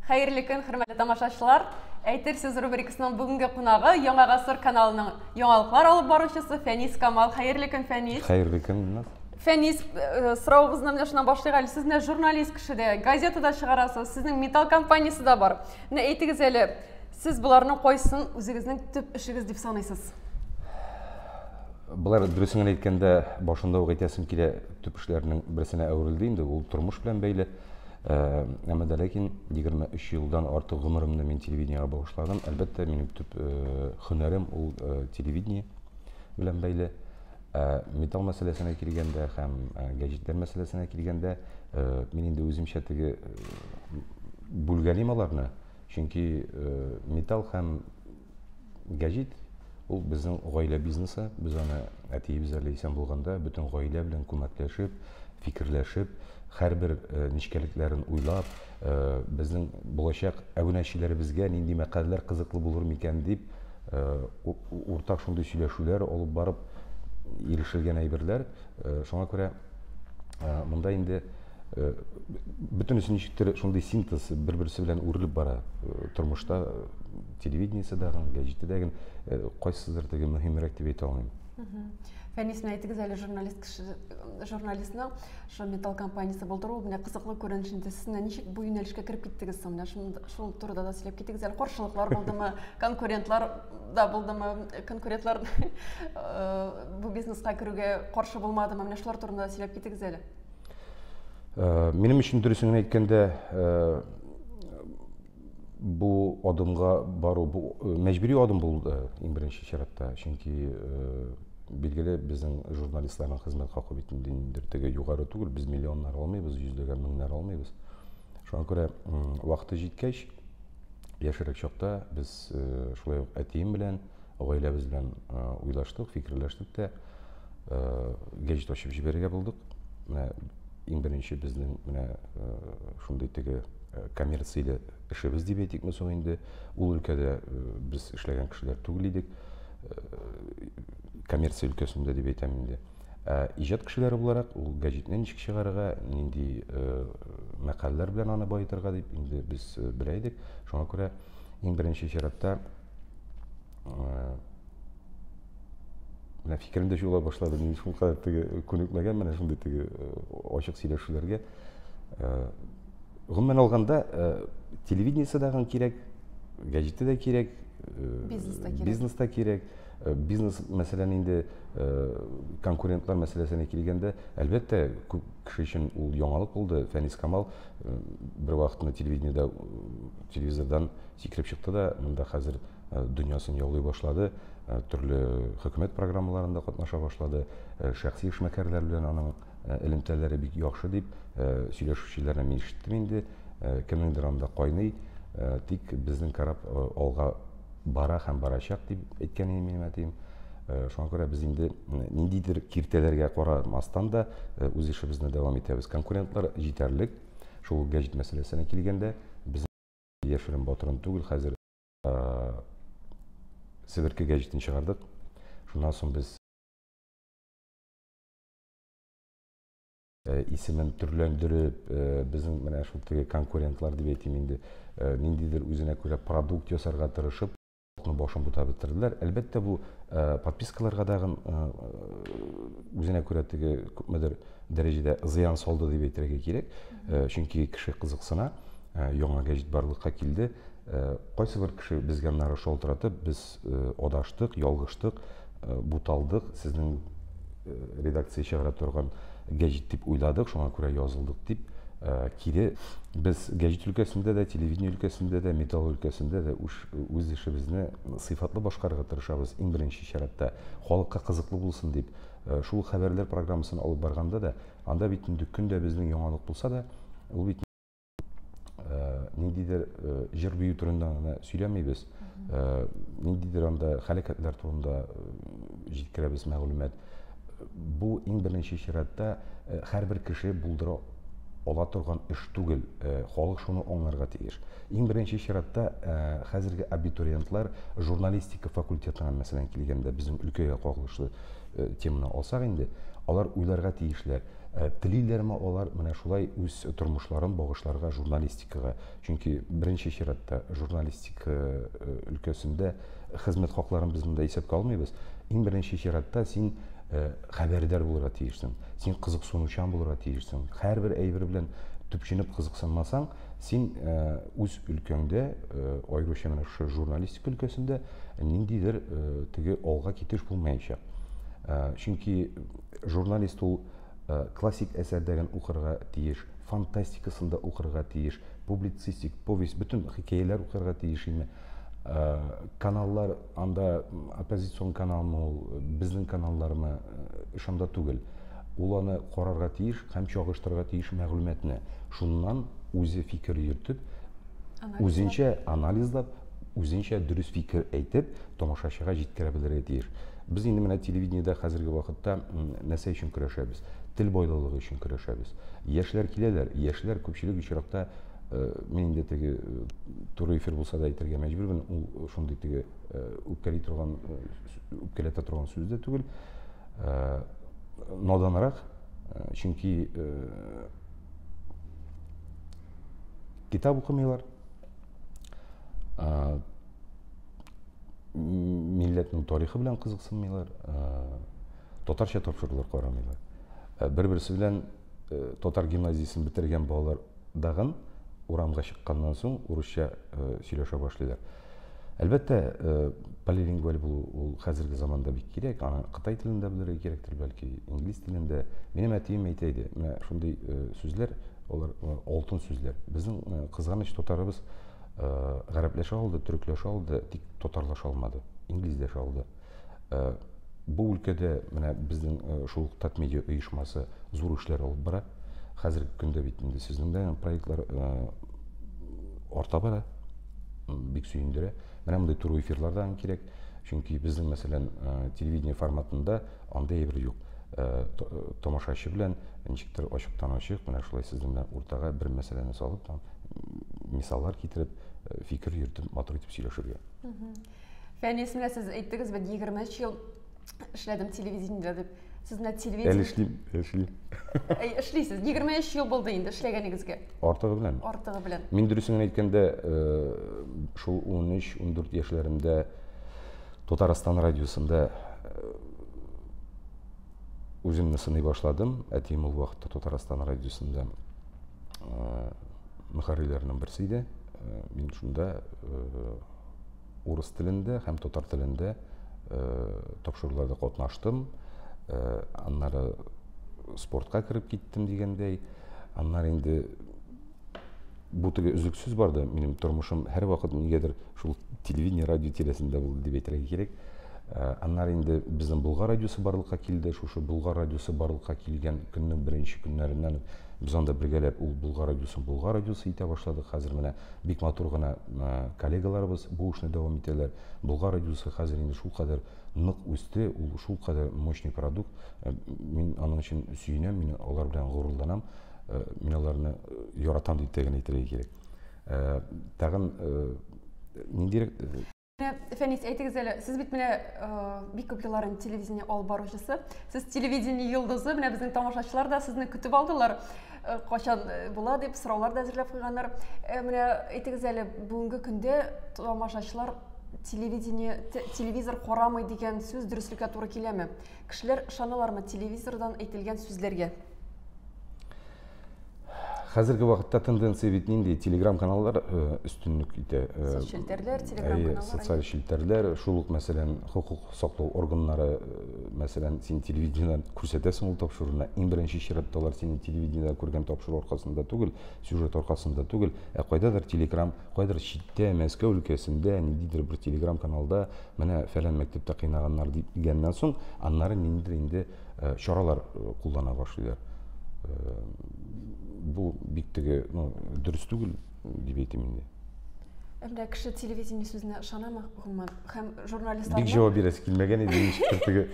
Хәерле көн, хөрмәтле тамашачылар! Әйтер сүз рубрикасының бүгенге кунагы Яңа гасыр каналының яңалыклар алып баручысы Фәнис Камал. Хәерле көн, Фәнис! Хәерле көн, Гөлназ. Фәнис, соравыбызны менә шуннан башлыйк әле. Сез менә журналист кеше дә, газета да чыгарасыз, сезнең металл компаниясе дә бар. Менә әйтегез әле, сез боларның кайсысын үзегезнең төп эшегез дип саныйсыз? Болар, дөресен генә әйткәндә, башында ук әйтәсем килә, төп эшләрнең берсенә әверелде инде, ул тормыш белән бәйле. Әмма дә ләкин 23 елдан артык гомеремне мин телевидениегә багышладым. Әлбәттә, минем төп һөнәрем ул телевидение белән бәйле. Металл мәсьәләсенә килгәндә һәм гәҗитләр мәсьәләсенә килгәндә, мин инде үземчә теге бүлгәлим аларны, чөнки металл һәм гәҗит ул безнең гаилә бизнесы. Без аны әтиебез әле исән булганда бөтен гаилә белән күмәкләшеп, фикерләшеп, һәрбер нечкәлекләрен уйлап, безнең булачак әбүнәчеләребезгә нинди мәкаләләр кызыклы булыр микән дип, уртак шундый сөйләшүләр алып барып ирешелгән әйберләр. Шуңа күрә монда инде бөтенесе ничектер шундый синтез бер-берсе белән үрелеп бара. Тормышта телевидениесе дәген, гәҗите дәген, кайсыдыр теге мөһимрәк дип әйтә алмыйм. Фәнис, менә әйтегез әле, журналист кеше, журналистның шул металл компаниясе булдыру менә кызыклы күренеш инде. Сез менә ничек бу юнәлешкә кереп киттегез соң? Менә шул турыда да сөйләп китегез әле. Каршылыклар булдымы, конкурентлар да булдымы, конкурентлар бу бизнеска керүгә каршы булмадымы? Менә шулар турында да сөйләп китегез әле. Минем өчен, дөресен генә әйткәндә, бу адымга бару бу мәҗбүри адым булды иң беренче чиратта, чөнки билгеле, безнең журналистларның хезмәт хакы бит инде ниндидер теге югары түгел, без миллионнар алмыйбыз, йөзләгән меңнәр алмыйбыз. Шуңа күрә вакыты җиткәч, яшьрәк чакта без шулай ук әтием белән, гаиләбез белән уйлаштык, фикерләштек тә, гәҗит ачып җибәрергә булдык. Менә иң беренче безнең менә шундый теге коммерцияле эшебез дип әйтикме соң инде, ул өлкәдә без эшләгән кешеләр түгел идек, коммерция өлкәсендә дип әйтәм инде. Ә иҗат кешеләре буларак, ул гәҗитне ничек чыгарырга, нинди мәкаләләр белән аны баетырга дип инде без белә идек. Шуңа күрә иң беренче чиратта менә фикерем дә җуела башлады. Мин шулкадәр теге күнекмәгән менә шундый теге ачык сөйләшүләргә. Гомумән алганда, телевидениесе дә кирәк, гәҗите дә кирәк, бизнес та кирәк. Бизнес та кирәк. Бизнес, мәсәлән, инде конкурентлар мәсьәләсенә килгәндә, әлбәттә, күп кеше өчен ул яңалык булды. Фәнис Камал бер вакытны телевидениедә, телевизордан сикереп чыкты да, монда хәзер дөньясын яулый башлады, төрле хөкүмәт программаларында катнаша башлады, шәхси эшмәкәрләр белән аның элемтәләре бик яхшы дип сөйләшүчеләрне мин ишеттем инде. Кемнеңдер анда кайный, тик безнең кораб алга бара һәм барачак дип әйткән иде минем әтием. Шуңа күрә без инде ниндидер киртәләргә карамастан да үз эшебезне дәвам итәбез. Конкурентлар җитәрлек. Шул гәҗит мәсьәләсенә килгәндә, без яшерен батырын түгел, хәзер Себерке гәҗитен чыгардык. Шуннан соң без исемен төрләндереп, безнең менә шул теге конкурентлар дип әйтим инде, ниндидер үзенә күрә продукт ясарга тырышып, башын бутап бетерделәр. Әлбәттә, бу подпискаларга дагын үзенә күрә теге күпмедер дәрәҗәдә зыян салды дип әйтергә кирәк. Чөнки кеше кызыксына, яңа гәҗит барлыкка килде. Кайсы бер кеше безгә аннары шалтыратып, без адаштык, ялгыштык, буталдык, сезнең редакция чыгара торган гәҗит дип уйладык, шуңа күрә язылдык дип, кире без гәҗит өлкәсендә дә, телевидение өлкәсендә дә, металл өлкәсендә дә үз эшебезне сыйфатлы башкарырга тырышабыз. Иң беренче чиратта халыкка кызыклы булсын дип, шул хәбәрләр программасын алып барганда да, анда бит инде көн дә безнең яңалык булса да, ул бит ниндидер җыр бию турында гына сөйләмибез, ниндидер анда хәрәкәтләр турында җиткерәбез мәгълүмат. Бу иң беренче чиратта һәрбер кеше булдыра ала торган эш түгел, халык шуны аңларга тиеш. Иң беренче чиратта хәзерге абитуриентлар журналистика факультетына, мәсәлән, килгәндә, безнең өлкәгә кагылышлы теманы алсак инде, алар уйларга тиешләр. Телиләрме алар менә шулай үз тормышларын багышларга журналистикага? Чөнки беренче чиратта журналистика өлкәсендә хезмәт хакларын без монда исәпкә алмыйбыз. Иң беренче чиратта син хәбәрдар булырга тиешсең, син кызыксынучан булырга тиешсең. Һәрбер әйбер белән төпченеп кызыксынмасаң, син үз өлкәңдә, аеруча менә шушы журналистика өлкәсендә ниндидер теге алга китеш булмаячак. Чөнки журналист ул классик әсәрдәген укырга тиеш, фантастикасын да укырга тиеш, публицистик, повесть, бөтен хикәяләр укырга тиеш име. Каналлар анда оппозицион каналмы ул, безнең каналлармы, эш анда түгел. Ул аны карарга тиеш һәм чагыштырырга тиеш мәгълүматны. Шуннан үзе фикер йөртеп, үзенчә анализлап, үзенчә дөрес фикер әйтеп, тамашачыга җиткерә белергә тиеш. Без инде менә телевидениедә хәзерге вакытта нәрсә өчен көрәшәбез? Тел байлыгы өчен көрәшәбез. Яшьләр киләләр, яшьләр күпчелек очракта мин инде теге туры эфир булса да әйтергә мәҗбүрмен, ул шундый теге үпкәли торган, үпкәләтә торган сүз дә түгел. Наданрак, чөнки китап укымыйлар. Милләтнең тарихы белән кызыксынмыйлар, татарча тапшырулар карамыйлар. Бер-берсе белән татар гимназиясен бетергән балалар дагын урамга чыкканнан соң урысча сөйләшә башлыйлар. Әлбәттә, полилингваль булу ул хәзерге заманда бик кирәк. Аны кытай телендә белергә кирәктер, бәлки инглиз телендә. Минем әтием әйтә иде, менә шундый сүзләр, алар алтын сүзләр. Безнең кызганыч татарыбыз гарәпләшә алды, төрекләшә алды, тик татарлаша алмады, инглизләшә алды. Бу өлкәдә менә безнең шул ук Татмедиа оешмасы зур эшләр алып бара. Хәзерге көндә бит инде сезнең дә проектлар арта бара, бик сөендерә. Менә мондый туры эфирлар да кирәк, чөнки безнең, мәсәлән, телевидение форматында андый әйбер юк. Тамашачы белән ничектер ачыктан-ачык менә шулай сезнең белән уртага бер мәсьәләне салып, там мисаллар китереп, фикер йөртеп, матур итеп сөйләшергә. Фәнис, менә сез әйттегез бит, 23 ел эшләдем телевидениедә дип. Сез менә телевидение... Әле эшлим, әле эшлим. Әй, эшлисез. 23 ел булды инде эшләгәнегезгә. Артыгы белән. Артыгы белән. Мин дөресен генә әйткәндә, шул 13-14 яшьләремдә Татарстан радиосында үземне сыный башладым. Әтием ул вакытта Татарстан радиосында мөхәррирләрнең берсе иде. Мин шунда урыс телендә һәм татар телендә тапшыруларда катнаштым. Аннары спортка кереп киттем дигәндәй. Аннары инде бу теге өзлексез барды. Минем тормышым һәрвакыт нигәдер шул телевидение, радио тирәсендә булды дип әйтергә кирәк. Аннары инде безнең Болгар радиосы барлыкка килде. Шушы Болгар радиосы барлыкка килгән көннең беренче көннәреннән без анда бергәләп ул Болгар радиосын Болгар радиосы итә башладык. Хәзер менә бик матур гына коллегаларыбыз бу эшне дәвам итәләр. Болгар радиосы хәзер инде шулкадәр нык үсте, ул шулкадәр мощный продукт. Мин аның өчен сөенәм, мин алар белән горурланам. Мин аларны яратам дип тә генә әйтергә кирәк. Тагын ниндирәк Менә, Фәнис, әйтегез әле, сез бит менә бик күп еллар инде телевидение алып баручысы, сез телевидение йолдызы, менә безнең тамашачылар да сезне көтеп алдылар, кайчан була дип сораулар да әзерләп куйганнар. Менә әйтегез әле, бүгенге көндә тамашачылар телевидение, телевизор карамый дигән сүз дөреслеккә туры киләме? Кешеләр ышаналармы телевизордан әйтелгән сүзләргә? Хәзерге вакытта тенденция бит нинди? Телеграм-каналлар өстенлек итә. Соцчелтәрләр, телеграм-каналлар. Социаль челтәрләр, шул ук, мәсәлән, хокук саклау органнары, мәсәлән, син телевидениедән күрсәтәсең ул тапшыруны, иң беренче чиратта алар сине телевидениедә күргән тапшыру аркасында түгел, сюжет аркасында түгел, ә кайдадыр телеграм, кайдадыр читтә, Мәскәү өлкәсендә, ниндидер бер телеграм-каналда менә фәлән мәктәптә кыйнаганнар дигәннән соң, аннары ниндидер инде чаралар куллана башлыйлар. Бу бик теге, ну, дөрес түгел дип әйтим инде. Ә менә кеше телевидение сүзенә ышанамы гомумән? Һәм журналистларны Бик җавап бирәсе килмәгән иде, ничектер теге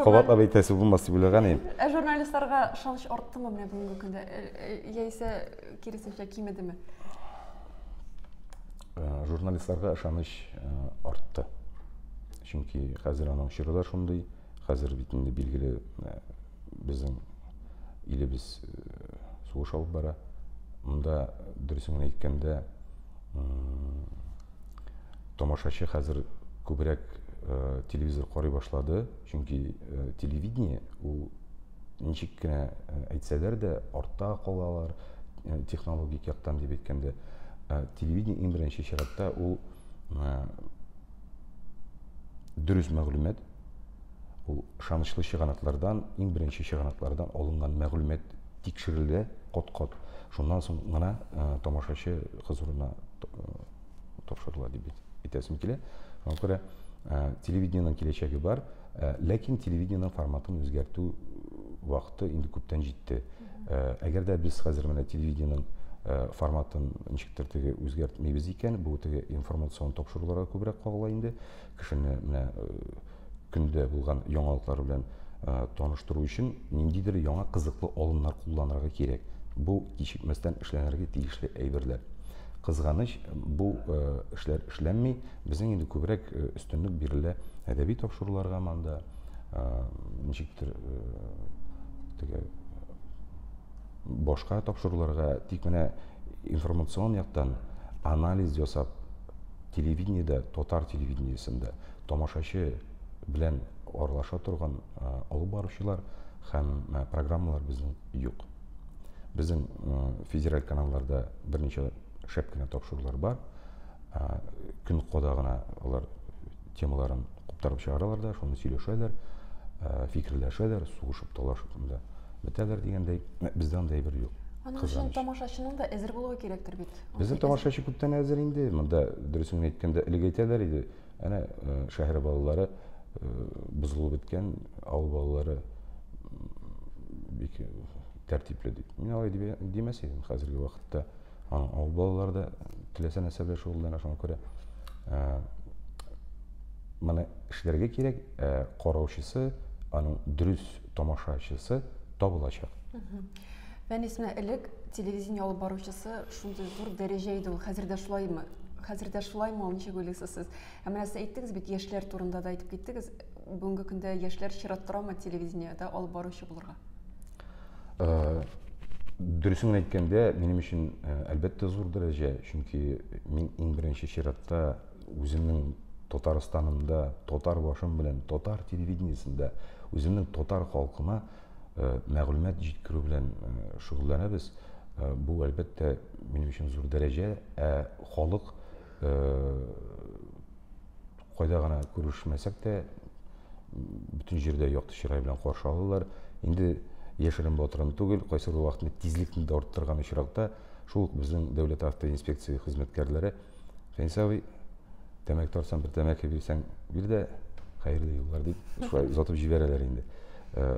кабатлап әйтәсе булмас дип уйлаган идем. Ә журналистларга ышаныч арттымы менә бүгенге көндә? Яисә киресенчә кимедеме? Журналистларга ышаныч артты. Чөнки хәзер аның чоры да шундый. Хәзер бит инде билгеле безнең Илебез сугыш алып бара. Монда, дөресен генә әйткәндә, тамашачы хәзер күбрәк телевизор карый башлады, чөнки телевидение ул ничек кенә әйтсәләр дә артта калалар технологик яктан дип әйткәндә, телевидение иң беренче чиратта ул дөрес мәгълүмат, ул ышанычлы чыганаклардан, иң беренче чыганаклардан алынган мәгълүмат тикшерелә кат-кат. Шуннан соң гына тамашачы хозурына тапшырыла дип әйтәсем килә. Шуңа күрә телевидениенең киләчәге бар, ләкин телевидениенең форматын үзгәртү вакыты инде күптән җитте. Әгәр дә без хәзер менә телевидениенең форматын ничектер теге үзгәртмибез икән, бу теге информацион тапшыруларга күбрәк кагыла инде. Кешене менә көндә булган яңалыклар белән таныштыру өчен ниндидер яңа кызыклы алымнар кулланырга кирәк. Бу кичекмәстән эшләнергә тиешле әйберләр. Кызганыч, бу эшләр эшләнми. Безнең инде күбрәк өстенлек бирелә әдәби тапшыруларга монда, ничектер теге башка тапшыруларга, тик менә информацион яктан анализ ясап телевидениедә, татар телевидениесендә тамашачы белән аралаша торган алып баручылар һәм программалар безнең юк. Безнең федераль каналларда берничә шәп кенә тапшырулар бар. Көн кадагына алар темаларын куптарып чыгаралар да, шуны сөйләшәләр, фикерләшәләр, сугышып, талашып монда бетәләр дигәндәй, бездә андый әйбер юк. Аның өчен тамашачының да әзер булуы кирәктер бит. Безнең тамашачы күптән әзер инде. Монда дөресен генә әйткәндә, элек әйтәләр иде, әнә шәһәр балалары бозылып беткән, авыл балалары бик тәртипле дип. Мин алай дип димәс идем. Хәзерге вакытта аның авыл балалары да теләсә нәрсә белән шөгыльләнә, шуңа күрә моны эшләргә кирәк, караучысы, аның дөрес тамашачысы табылачак. Фәнис, менә элек телевидение алып баручысы шундый зур дәрәҗә иде ул. Хәзер дә шулаймы? Хәзер дә шулаймы ул, ничек уйлыйсыз сез? Ә менә сез әйттегез бит, яшьләр турында да әйтеп киттегез. Бүгенге көндә яшьләр чират торамы телевидениедә алып баручы булырга? Дөресен генә әйткәндә, минем өчен, әлбәттә, зур дәрәҗә, чөнки мин иң беренче чиратта үземнең Татарстанымда, татар башым белән, татар телевидениесендә үземнең татар халкына мәгълүмат җиткерү белән шөгыльләнәбез. Бу, әлбәттә, минем өчен зур дәрәҗә. Ә халык кайда гына күрешмәсәк тә, бөтен җирдә якты чырай белән каршы алалар. Инде яшерен батырын түгел, кайсы бер вакытны тизлекне дә арттырган очракта, шул ук безнең дәүләт автоинспекция хезмәткәрләре, Фәнис абый, тәмәке тартсаң, бер тәмәке бирсәң, бир дә, хәерле юллар дип, шулай озатып җибәрәләр инде.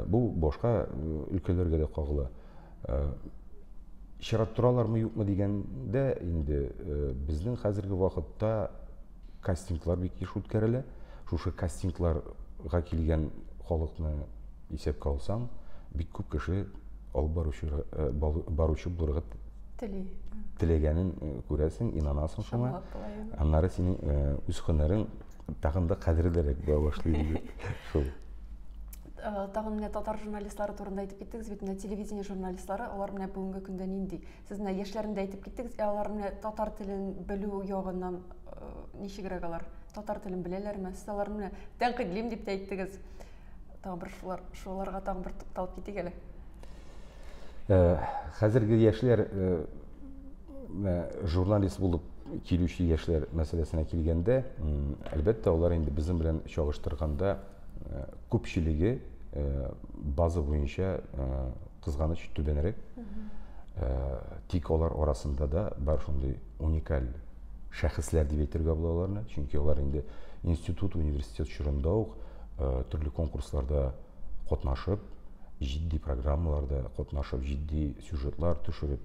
Бу башка өлкәләргә дә кагыла. Чират торалармы, юкмы дигәндә, инде безнең хәзерге вакытта кастинглар бик еш үткәрелә. Шушы кастингларга килгән халыкны исәпкә алсаң, бик күп кеше алып баручы, баручы булырга тели. Теләгәнен күрәсең, инанасың шуңа. Аннары синең үз һөнәрең тагын да кадерлерәк була башлый инде. Шул. Тагын менә татар журналистлары турында әйтеп киттегез бит, менә телевидение журналистлары, алар менә бүгенге көндә нинди? Сез менә яшьләрен дә әйтеп киттегез, ә алар менә татар телен белү ягыннан ничегрәк алар? Татар телен беләләрме? Сез аларны менә тәнкыйтьлим дип тә әйттегез. Тагын бер шулар, шуларга тагын бер тукталып китик әле. Хәзерге яшьләр, менә журналист булып килүче яшьләр мәсьәләсенә килгәндә, әлбәттә, алар инде безнең белән чагыштырганда, күпчелеге база буенча кызганыч түбәнрәк. Тик алар арасында да бар шундый уникаль шәхесләр дип әйтергә була аларны, чөнки алар инде институт, университет чорында ук төрле конкурсларда катнашып, җитди программаларда катнашып, җитди сюжетлар төшереп,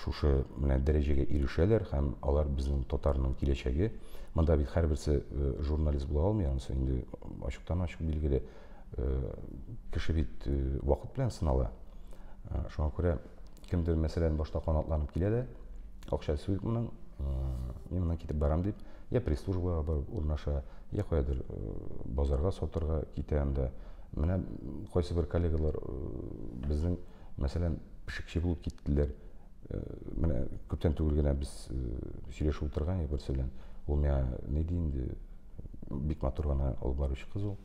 шушы менә дәрәҗәгә ирешәләр һәм алар безнең татарның киләчәге. Монда бит һәрберсе журналист була алмый, анысы инде ачыктан-ачык билгеле. Кеше бит вакыт белән сынала. Шуңа күрә кемдер, мәсәлән, башта канатланып килә дә, акчасы юк моның, мин моннан китеп барам дип, я пресс-службага барып урнаша, я каядыр базарга сатырга китә анда. Менә кайсы бер коллегалар безнең, мәсәлән, пешекче булып киттеләр. Менә күптән түгел генә без сөйләшеп утырган идек берсе белән. Ул миңа ни ди инде, бик матур гына алып баручы кыз ул.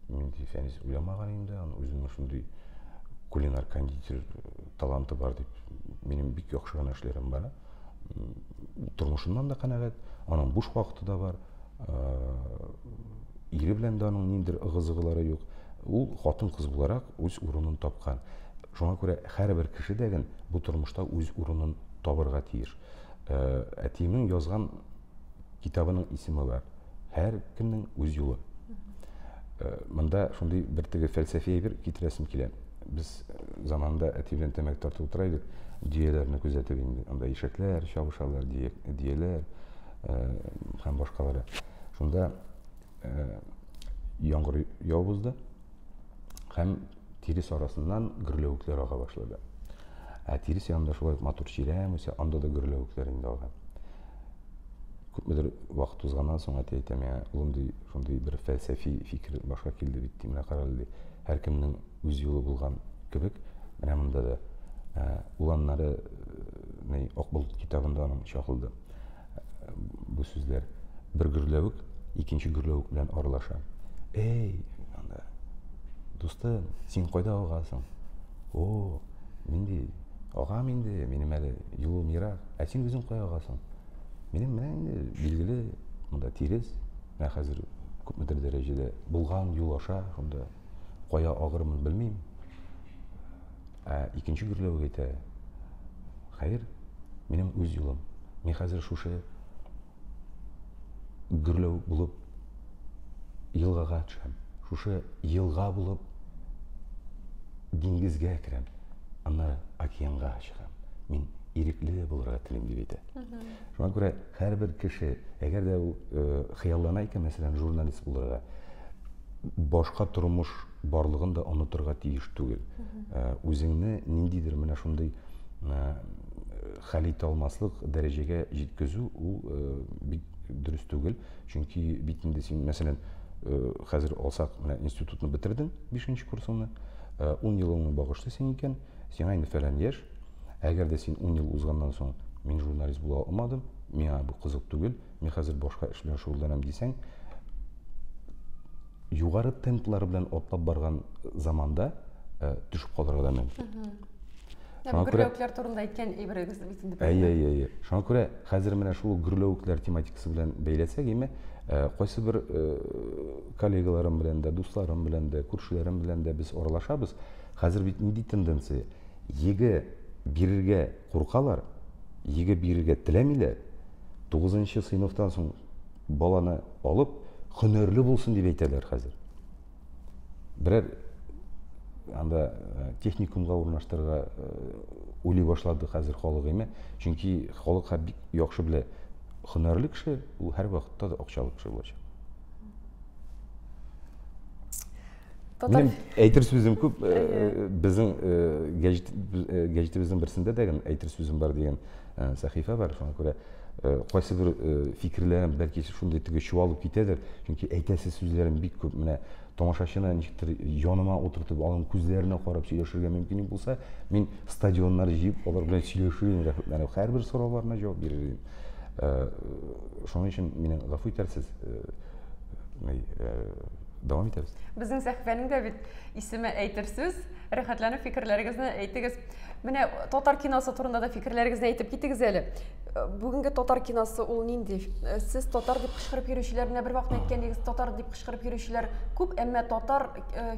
Мин ди, Фәнис, уйламаган идем дә, үземнең шундый кулинар кондитер таланты бар дип. Минем бик яхшы гына эшләрем бар. Тормышыннан да канәгать, аның буш вакыты да бар. Ире белән дә аның ниндидер ыгы-зыгылары юк. Ул хатын-кыз буларак үз урынын тапкан. Шуңа күрә һәрбер кеше дә бу тормышта үз урынын табырга тиеш. Әтиемнең язган китабының исеме бар. Һәркемнең үз юлы. Монда шундый бер теге фәлсәфи әйбер китерәсем килә. Без заманында әти белән тәмәке тартып утыра идек, дөяләрне күзәтеп инде. Анда ишәкләр чабышалар, дөяләр һәм башкалары. Шунда яңгыр явып узды һәм тирес арасыннан гөрләвекләр ага башлады. Ә тирес янында шулай ук матур чирәм үсә, анда да гөрләвекләр инде ага. Күпмедер вакыт узганнан соң әти әйтә миңа, улым ди, шундый бер фәлсәфи фикер башка килде бит, ди, менә карале ди, һәркемнең үз юлы булган кебек, менә монда да ул аннары ни Ак болыт китабында аның чагылды бу сүзләр. Бер гөрләвек икенче гөрләвек белән аралаша. Эй, анда, дустым, син кайда агасың? О, мин ди, агам инде, минем әле юлым ерак. Ә син үзең кая агасың? Минем менә инде билгеле, монда тирес, менә хәзер күпмедер дәрәҗәдә булган юл аша, шунда кая агырмын белмим. Ә икенче гөрләвек әйтә, хәер, минем үз юлым. Мин хәзер шушы гөрләвек булып елгага төшәм. Шушы елга булып диңгезгә керәм. Аннары океанга чыгам. Мин ирекле булырга телим, дип әйтә. Шуңа күрә һәрбер кеше, әгәр дә ул хыяллана икән, мәсәлән, журналист булырга, башка тормыш барлыгын да онытырга тиеш түгел. Үзеңне ниндидер менә шундый хәл итә алмаслык дәрәҗәгә җиткезү ул бик дөрес түгел. Чөнки бит инде син, мәсәлән, хәзер алсак, менә институтны бетердең, 5 курсыңны, 10 елыңны багышлыйсың икән, сиңа инде фәлән яшь. Әгәр дә син 10 ел узганнан соң мин журналист була алмадым, миңа бу кызык түгел, мин хәзер башка эш белән шөгыльләнәм дисәң, югары темплар белән атлап барган заманда төшеп калырга да мөмкин. Шуңа күрә гөрләвекләр турында әйткән әйберегез бит инде. Әйе, әйе, әйе. Шуңа күрә хәзер менә шул гөрләвекләр тематикасы белән бәйләсәк, әйме, кайсы бер коллегаларым белән дә, дусларым белән дә, күршеләрем белән дә без аралашабыз. Хәзер бит нинди тенденция? ЕГЭ бирергә куркалар, ЕГЭ бирергә теләмиләр. 9 сыйныфтан соң баланы алып, һөнәрле булсын дип әйтәләр хәзер. Берәр анда техникумга урнаштырырга уйлый башлады хәзер халык, әйме? Чөнки халык бик яхшы белә, һөнәрле кеше ул һәрвакытта да акчалы кеше булачак. Минем әйтер сүзем күп. Безнең гәҗитебезнең берсендә дә әйтер сүзем бар дигән сәхифә бар. Шуңа күрә кайсы бер фикерләрем бәлки шундый теге чуалып китәдер. Чөнки әйтәсе сүзләрем бик күп. Менә тамашачыны ничектер яныма утыртып, аның күзләренә карап сөйләшергә мөмкин булса, мин стадионнар җыеп, алар белән сөйләшер идем, рәхәтләнеп, һәрбер сорауларына җавап бирер идем. Шуның өчен мине гафу итәрсез, дәвам итәбез. Безнең сәхифәнең дә бит исеме әйтер сүз. Рәхәтләнеп фикерләрегезне әйтегез. Менә татар киносы турында да фикерләрегезне әйтеп китегез әле. Бүгенге татар киносы ул нинди? Сез татар дип кычкырып йөрүчеләр, менә бер вакыт әйткән идегез, татар дип кычкырып йөрүчеләр күп, әмма татар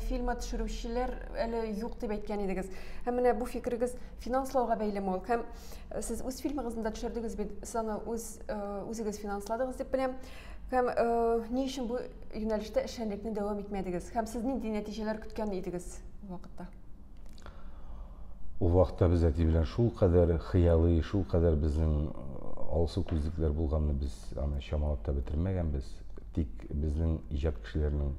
фильмы төшерүчеләр әле юк дип әйткән идегез. Һәм менә бу фикерегез финанслауга бәйлеме ул? Һәм сез үз фильмыгызны да төшердегез бит, сез аны үз үзегез финансладыгыз дип беләм. Һәм ни өчен бу юнәлештә эшчәнлекне дәвам итмәдегез? Һәм сез нинди нәтиҗәләр көткән идегез бу вакытта? Ул вакытта без әти белән шул кадәр хыялый, шул кадәр безнең алсу күзлекләр булганны без аны чамалап та бетермәгәнбез. Тик безнең иҗат кешеләренең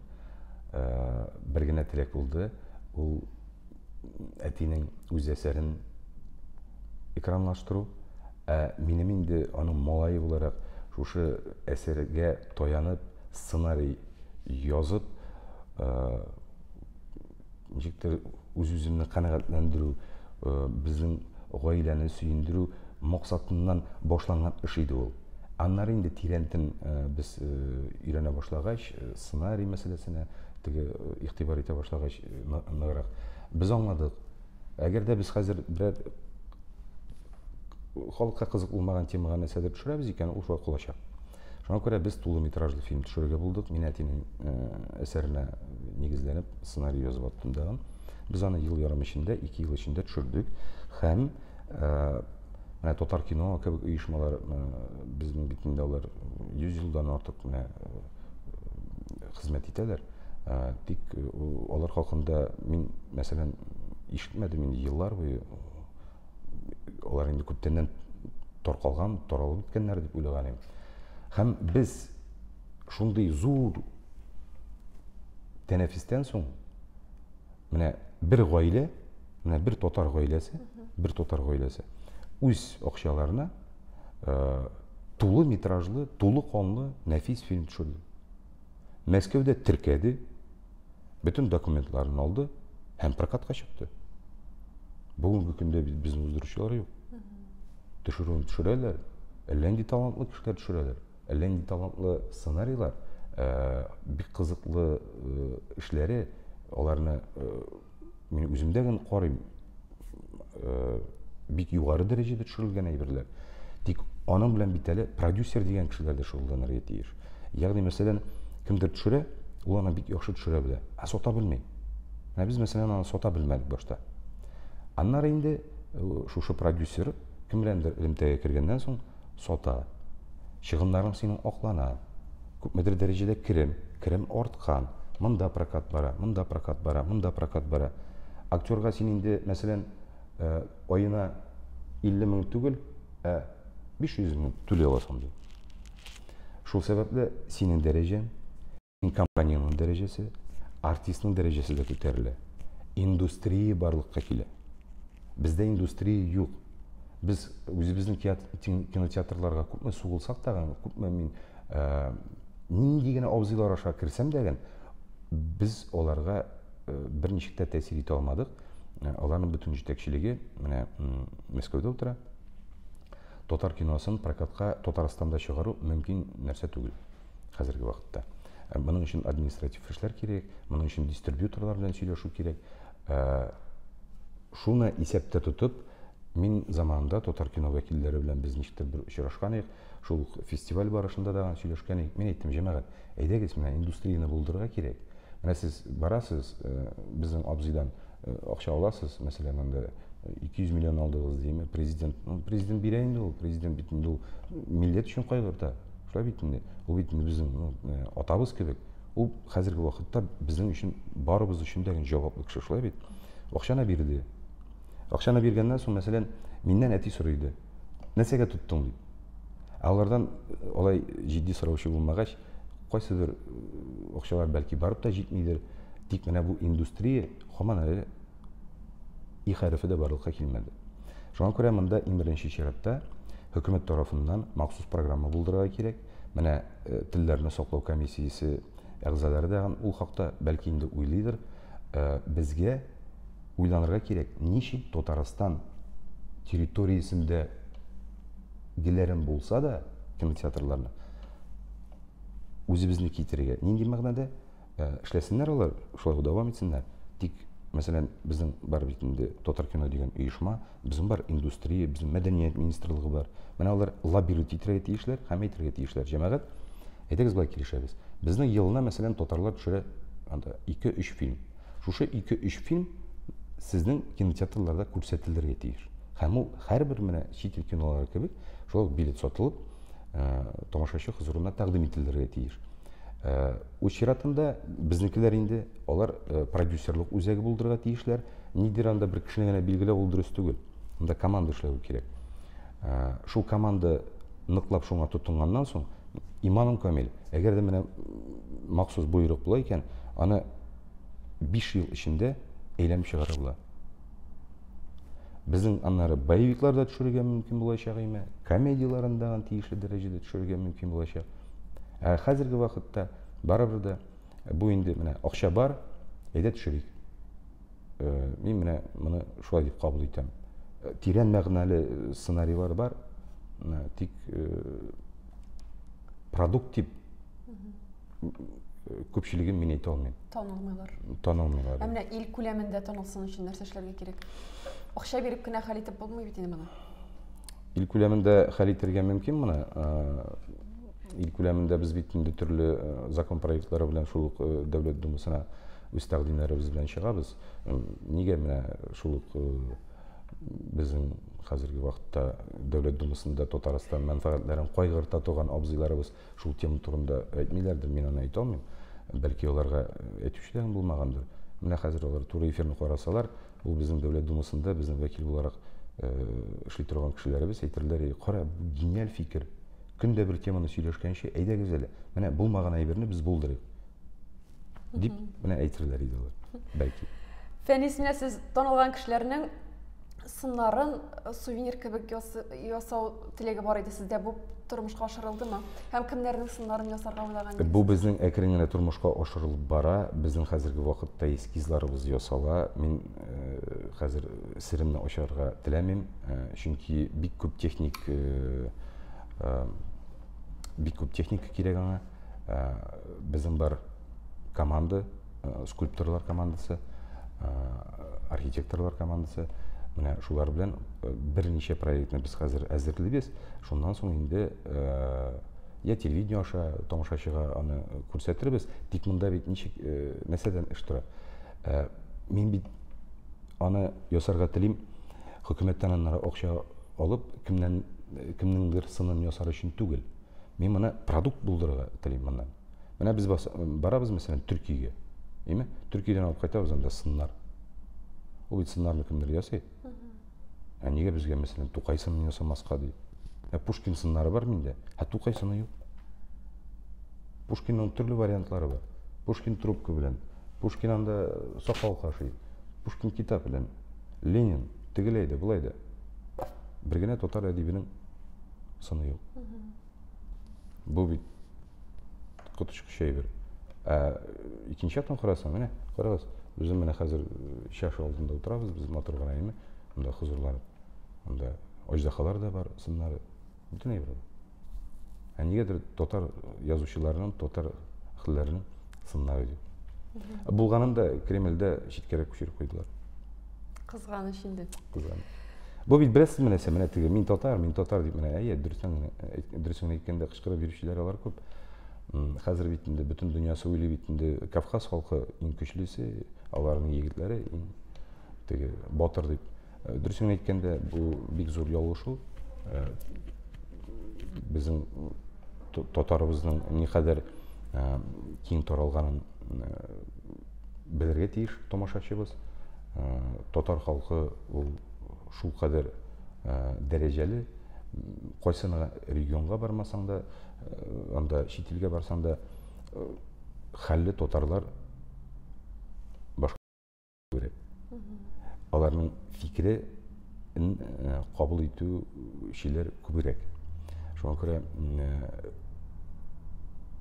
бер генә теләк булды. Ул әтинең үз әсәрен экранлаштыру. Ә минем инде аның малае буларак шушы әсәргә таянып сценарий язып, Ничектер үз-үземне канәгатьләндерү, безнең гаиләне сөендерү максатыннан башланган эш иде ул. Аннары инде тирәнтен без өйрәнә башлагач, сценарий мәсьәләсенә теге игътибар итә башлагач ныграк, без аңладык. Әгәр дә без хәзер берәр халыкка кызык булмаган темага нәрсәдер төшерәбез икән, ул шулай калачак. Шуңа күрә без тулы метражлы фильм төшерергә булдык. Мин әтинең әсәренә нигезләнеп сценарий язып аттым тагын. Без аны ел ярым эчендә, 2 ел эчендә төшердек. Һәм менә Татар кино кебек оешмалар, безнең бит инде алар 100 елдан артык менә хезмәт итәләр. Тик алар хакында мин, мәсәлән, ишетмәдем инде еллар буе. Алар инде күптәннән таркалган, таралып беткәннәр дип уйлаган идем. Һәм без шундый зур тәнәфестән соң менә бер гаилә, менә бер татар гаиләсе, бер татар гаиләсе үз акчаларына тулы метражлы, тулы канлы нәфис фильм төшерде. Мәскәүдә теркәде, бөтен документларын алды һәм прокатка чыкты. Бүгенге көндә бит безне уздыручылар юк. Төшерүен төшерәләр, әллә нинди талантлы кешеләр төшерәләр, әллә нинди талантлы сценарийлар, бик кызыклы эшләре, аларны мин үзем дә генә карыйм, бик югары дәрәҗәдә төшерелгән әйберләр. Тик аның белән бит әле продюсер дигән кешеләр дә шөгыльләнергә тиеш. Ягъни, мәсәлән, кемдер төшерә, ул аны бик яхшы төшерә белә, ә сата белми. Менә без, мәсәлән, аны сата белмәдек башта. Аннары инде шушы продюсер кем беләндер элемтәгә кергәннән соң сата. Чыгымнарың синең аклана. Күпмедер дәрәҗәдә керем, керем арткан. Монда прокат бара, монда прокат бара, монда прокат бара. Актерга син инде, мәсәлән, аена 50 мең түгел, ә 500 мең түли аласың ди. Шул сәбәпле синең дәрәҗәң, компанияның дәрәҗәсе, артистның дәрәҗәсе дә күтәрелә. Индустрия барлыкка килә. Бездә индустрия юк. Без үзебезнең кинотеатрларга күпме сугылсак та, күпме мин нинди генә абзыйлар аша керсәм дә, без аларга берничек тә тәэсир итә алмадык. Аларның бөтен җитәкчелеге менә Мәскәүдә утыра. Татар киносын прокатка Татарстанда чыгару мөмкин нәрсә түгел хәзерге вакытта. Моның өчен административ эшләр кирәк, моның өчен дистрибьюторлар белән сөйләшү кирәк. Шуны исәптә тотып, мин заманында татар кино вәкилләре белән без ничектер бер очрашкан идек. Шул ук фестиваль барышында да сөйләшкән идек. Мин әйттем, җәмәгать, әйдәгез, менә индустрияне булдырырга кирәк. Менә сез барасыз, безнең абзыйдан акча аласыз, мәсәлән, анда 200 миллион алдыгыз дийме, президент, ну, президент бирә инде ул, президент бит инде ул милләт өчен кайгырта. Шулай бит инде. Ул бит инде безнең, ну, атабыз кебек. Ул хәзерге вакытта безнең өчен, барыбыз өчен дә җаваплы кеше, шулай бит. Акчаны бирде. Акчаны биргәннән соң, мәсәлән, миннән әти сорый иде. Нәрсәгә тоттың дип. Ә алардан алай җитди сораучы булмагач, кайсыдыр акчалар бәлки барып та җитмидер. Тик менә бу индустрия һаман әле и хәрефе дә барлыкка килмәде. Шуңа күрә монда иң беренче чиратта хөкүмәт тарафыннан махсус программа булдырырга кирәк. Менә телләрне саклау комиссиясе әгъзалары да ул хакта бәлки инде уйлыйдыр. Безгә уйланырга кирәк, ничек Татарстан территориясендә геләрем булса да кинотеатрларны үзебезне китерергә. Нинди мәгънәдә? Эшләсеннәр алар, шулай ук дәвам итсеннәр. Тик, мәсәлән, безнең бар бит инде Татар кино дигән оешма, безнең бар индустрия, безнең мәдәният министрлыгы бар. Менә алар лоббировать итәргә тиешләр һәм әйтергә тиешләр. Җәмәгать, әйдәгез болай килешәбез. Безнең елына, мәсәлән, татарлар төшерә анда 2-3 фильм. Шушы 2-3 фильм сезнең кинотеатрларда күрсәтелергә тиеш. Һәм ул һәрбер менә чит ил кинолары кебек, шулай ук билет сатылып, тамашачы хозурына тәкъдим ителергә тиеш. Үз чиратында безнекеләр инде алар продюсерлык үзәге булдырырга тиешләр. Нидер анда бер кешене генә билгеләү ул дөрес түгел. Монда команда эшләве кирәк. Шул команда ныклап шуңа тотынганнан соң, иманым камил, әгәр дә менә махсус боерык була икән, аны 5 ел эчендә әйләнеп чыгарырга була. Безнең аннары боевиклар да төшерергә мөмкин булачак име, комедияләрен дә тиешле дәрәҗәдә төшерергә мөмкин булачак. Ә хәзерге вакытта барыбер дә Бу инде менә акча бар, әйдә төшерик. Мин менә моны шулай дип кабул итәм. Тирән мәгънәле сценарийлар бар, тик продукт дип күпчелеген мин әйтә алмыйм. Танылмыйлар. Танылмыйлар. Ә менә ил күләмендә танылсын өчен нәрсә эшләргә кирәк? Акча биреп кенә хәл итеп булмый бит инде моны. Ил күләмендә хәл итәргә мөмкин моны. Ил күләмендә без бит инде төрле закон проектлары белән шул ук Дәүләт Думасына үз тәкъдимнәребез белән чыгабыз. Нигә менә шул ук безнең хәзерге вакытта Дәүләт Думасында Татарстан мәнфәгатьләрен кайгырта торган абзыйларыбыз шул тема турында әйтмиләрдер, мин аны әйтә алмыйм. Бәлки аларга әйтүче дә булмагандыр. Менә хәзер алар туры эфирны карасалар, ул безнең Дәүләт Думасында безнең вәкил буларак эшли торган кешеләребез әйтерләр, кара, бу гениаль фикер. Көн дә бер теманы сөйләшкәнче, әйдәгез әле, менә булмаган әйберне без булдырыйк. Дип, менә әйтерләр иде алар, бәлки. Фәнис, менә сез танылган кешеләрнең сыннарын сувенир кебек ясау теләге бар иде сездә. Бу тормышка ашырылдымы? Һәм кемнәрнең сыннарын ясарга уйлаган идегез? Бу безнең әкрен генә тормышка ашырылып бара. Безнең хәзерге вакытта эскизларыбыз ясала. Мин хәзер серемне ачарга теләмим, чөнки бик күп техник бик күп техника кирәк аңа. Безнең бар команда, скульпторлар командасы, архитекторлар командасы. Менә шулар белән берничә проектны без хәзер әзерлибез. Шуннан соң инде я телевидение аша тамашачыга аны күрсәтербез. Тик монда бит ничек нәрсәдән эш тора? Мин бит аны ясарга телим. Хөкүмәттән аннары акча алып, кемнән кемнеңдер сынын ясар өчен түгел. Мин моны продукт булдырырга телим моннан. Менә без барабыз, мәсәлән, Төркиягә. Әйме? Төркиядән алып кайтабыз анда сыннар. Ул бит сыннарны кемдер ясый. Ә нигә безгә, мәсәлән, Тукай сынын ясамаска ди? Ә Пушкин сыннары бар миндә, ә Тукай сыны юк. Пушкинның төрле вариантлары бар. Пушкин трубка белән, Пушкин анда сакал кашый, Пушкин китап белән, Ленин тегеләй дә, болай да. Бер генә татар әдибенең сыны юк. Бу бит коточкыч әйбер. Ә икенче яктан карасаң, менә карагыз, үзем менә хәзер чаша алдында утырабыз, без матур гына әйме, монда хозурланып. Монда аждахалар да бар, сыннары, бөтен әйбер бар. Ә нигәдер татар язучыларының, татар әһелләренең сыннары юк. Булганын да Кремльдә читкәрәк күчереп куйдылар. Кызганыч инде. Кызганыч. Бу бит беләсезме нәрсә, менә теге мин татар, мин татар дип менә әйе, дөресен генә, дөресен генә әйткәндә кычкырып йөрүчеләр алар күп. Хәзер бит инде бөтен дөньясы уйлый бит инде Кавказ халкы иң көчлесе, аларның егетләре иң теге батыр дип. Дөресен генә әйткәндә, бу бик зур ялгышу. Безнең татарыбызның никадәр киң таралганын белергә тиеш тамашачыбыз. Татар халкы ул шулкадәр дәрәҗәле, кайсы гына регионга бармасаң да, анда чит илгә барсаң да, хәлле татарлар башка күбрәк. Аларның фикере кабул итүчеләр күбрәк. Шуңа күрә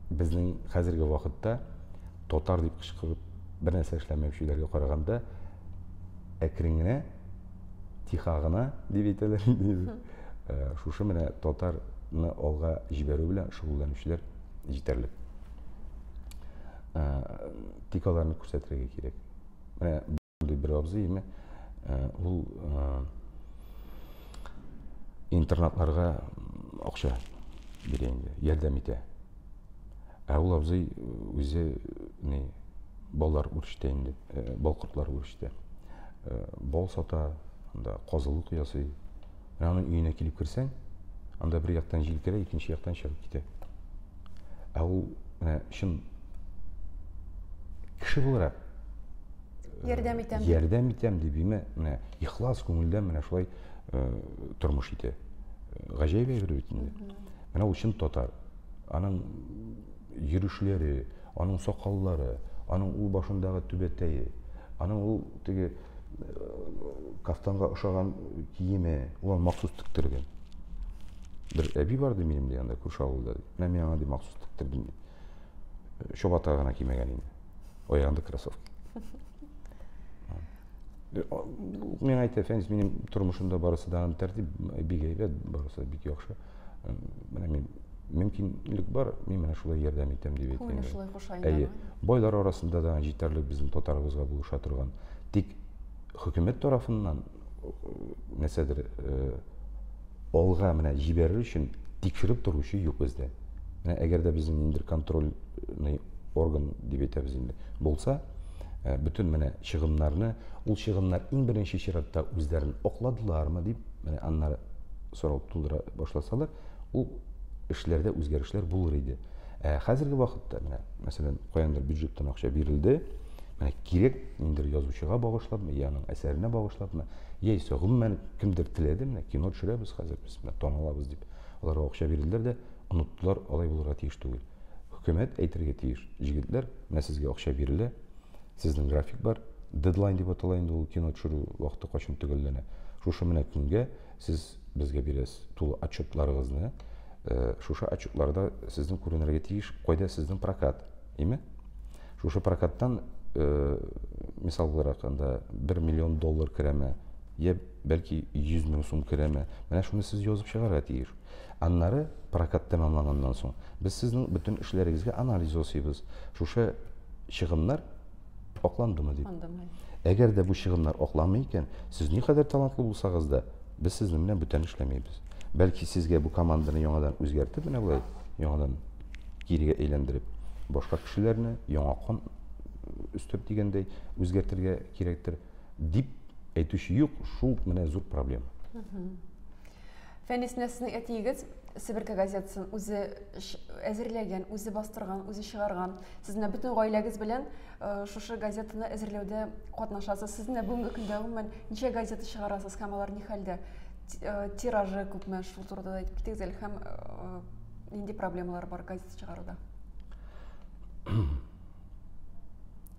безнең хәзерге вакытта татар дип кычкырып бер нәрсә эшләмәүчеләргә караганда әкрен генә, тиха гына дип әйтәләр инде. Шушы менә татарны алга җибәрү белән шөгыльләнүчеләр җитәрлек. Тик аларны күрсәтергә кирәк. Менә мондый бер абзый име, ул интернатларга акча бирә инде, ярдәм итә. Ә ул абзый үзе ни баллар үрчетә инде, бал кортлары үрчетә. Бал сата, анда казылык ясый. Менә аның өенә килеп керсәң, анда бер яктан җил керә, икенче яктан чыгып китә. Ә ул менә чын кеше буларак ярдәм итәм. Ярдәм итәм дип име, менә ихлас күңелдән менә шулай тормыш итә. Гаҗәеп әйбер бит инде. Менә ул чын татар. Аның йөрүшләре, аның сакаллары, аның ул башындагы түбәтәе, аның ул теге кафтанга ошаган киеме, ул аны махсус тектергән. Бер әби бар ди минем ди анда күрше авылда ди. Менә мин аңа ди махсус тектердем ди. Чабата гына кимәгән инде. Аягында кроссовки. Миңа әйтә, Фәнис, минем тормышымда барысы да тәртип, бик әйбәт, барысы да бик яхшы. Менә мин мөмкинлек бар, мин менә шулай ярдәм итәм дип әйтә. Күңеле шулай куша инде. Әйе. Байлар арасында да җитәрлек безнең татарыбызга булыша торган. Тик хөкүмәт тарафыннан нәрсәдер алга менә җибәрер өчен тикшереп торучы юк бездә. Менә әгәр дә безнең ниндидер контрольный орган дип әйтәбез инде булса, бөтен менә чыгымнарны, ул чыгымнар иң беренче чиратта үзләрен акладылармы дип, менә аннары сорау тудыра башласалар, ул эшләрдә үзгәрешләр булыр иде. Ә хәзерге вакытта менә, мәсәлән, каяндыр бюджеттан акча бирелде, менә кирәк ниндидер язучыга багышлапмы, я аның әсәренә багышлапмы, яисә гомумән кемдер теләде, менә кино төшерәбез хәзер без, менә таналабыз дип, аларга акча бирделәр дә, оныттылар, алай булырга тиеш түгел. Хөкүмәт әйтергә тиеш, җегетләр, менә сезгә акча бирелә, сезнең график бар, дедлайн дип атала инде ул кино төшерү вакыты кайчан төгәлләнә. Шушы менә көнгә сез безгә бирәсез тулы отчетларыгызны, шушы отчетларда сезнең күренергә тиеш, кайда сезнең прокат, име? Шушы прокаттан, мисал буларак, анда 1 миллион доллар керәме, я бәлки 100 мең сум керәме, менә шуны сез язып чыгарга тиеш. Аннары прокат тәмамланганнан соң, без сезнең бөтен эшләрегезгә анализ ясыйбыз. Шушы чыгымнар акландымы дип. Әгәр дә бу чыгымнар акланмый икән, сез никадәр талантлы булсагыз да, без сезнең белән бүтән эшләмибез. Бәлки сезгә бу команданы яңадан үзгәртеп, менә болай яңадан кирегә әйләндереп, башка кешеләрне яңа кан өстәп дигәндәй үзгәртергә кирәктер дип әйтүче юк, шул менә зур проблема. Фәнис, менә сезнең әтиегез Себерке газетасын үзе әзерләгән, үзе бастырган, үзе чыгарган. Сез менә бөтен гаиләгез белән шушы газетаны әзерләүдә катнашасыз. Сез менә бүгенге көндә гомумән ничә газета чыгарасыз һәм алар ни хәлдә? Тиражы күпме? Шул турыда да әйтеп китегез әле һәм нинди проблемалар бар газета чыгаруда?